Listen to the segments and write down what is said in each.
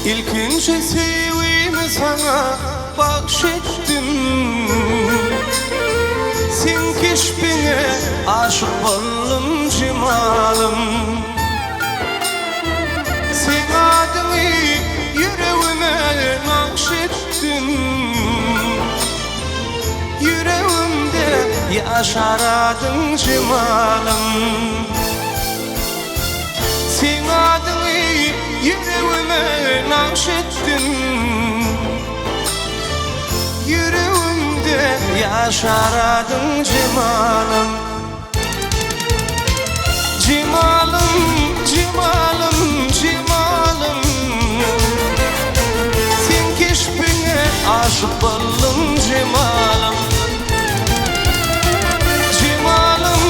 Ilkinji söýgimi saňa bagş etdim. Seň keşbiňe aşyk boldum jemalym. Seň adyňy ýüregime nagş etdim. Ýüregimde ýaşar adyň jemalym. Seň adyňy ýüregime nagş etdim. Ýüregimde ýaşar adyň jemalym. Jemalym, jemalym, jemalym. Seň keşbiňe aşyk boldum jemalym. Jemalym,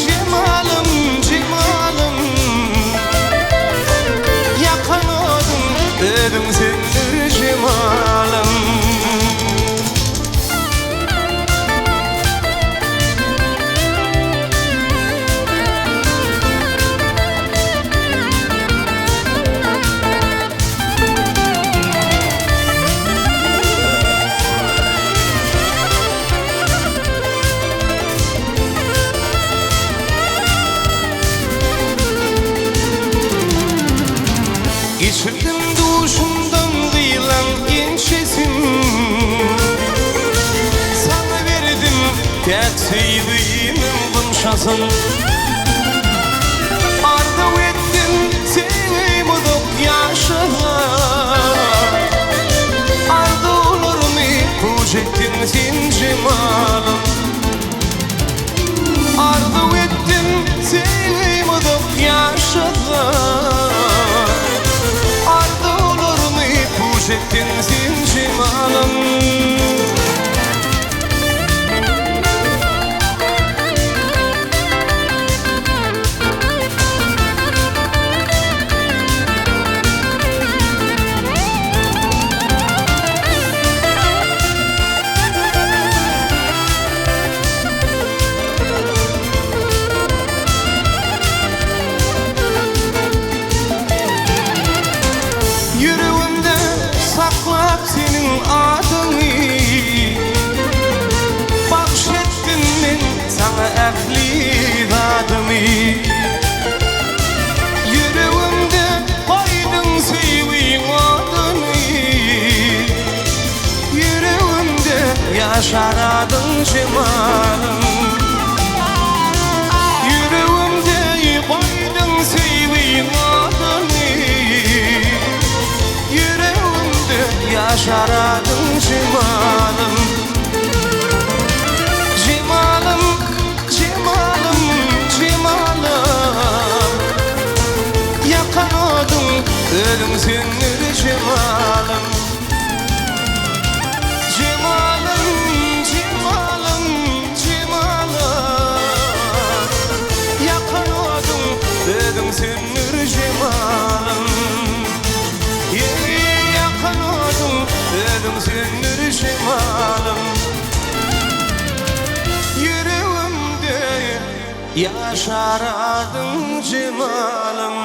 jemalym, jemalym. Ýakan oduň özüň söndür jemalym. Geçirdim duşumdan gyýlan ençesin. Saňa berdim täk söýgimiň gunçasyn. Arzuw etdim söýgim uzak ýaşasa. Arzuwlarymy puç etdiň sen jemalym. Arzuw etdim söýgim uzak ýaşasa. Arzuwlarymy puç etdiň sen jemalym. Ýüregimde saklap seniň adyňy, Bagş etdim men saňa ähli zadymy. Ýüregimde goýduň söýgiň oduny, Ýüregimde ýaşar adyň jemalyň. Ýüregimde goýduň söýgiň oduny, Ýüregimde ýaşar adyň jemalym. Jemalym, jemalym, jemalym. Ýakan oduň özüň söndür jemalym. Jemalym, jemalym, jemalym. Ýakan oduň özüň söndür jemalym. Eý, ýakan oduň özüň söndür jemalym. Ýüregimde ýaşar adyň jemalym.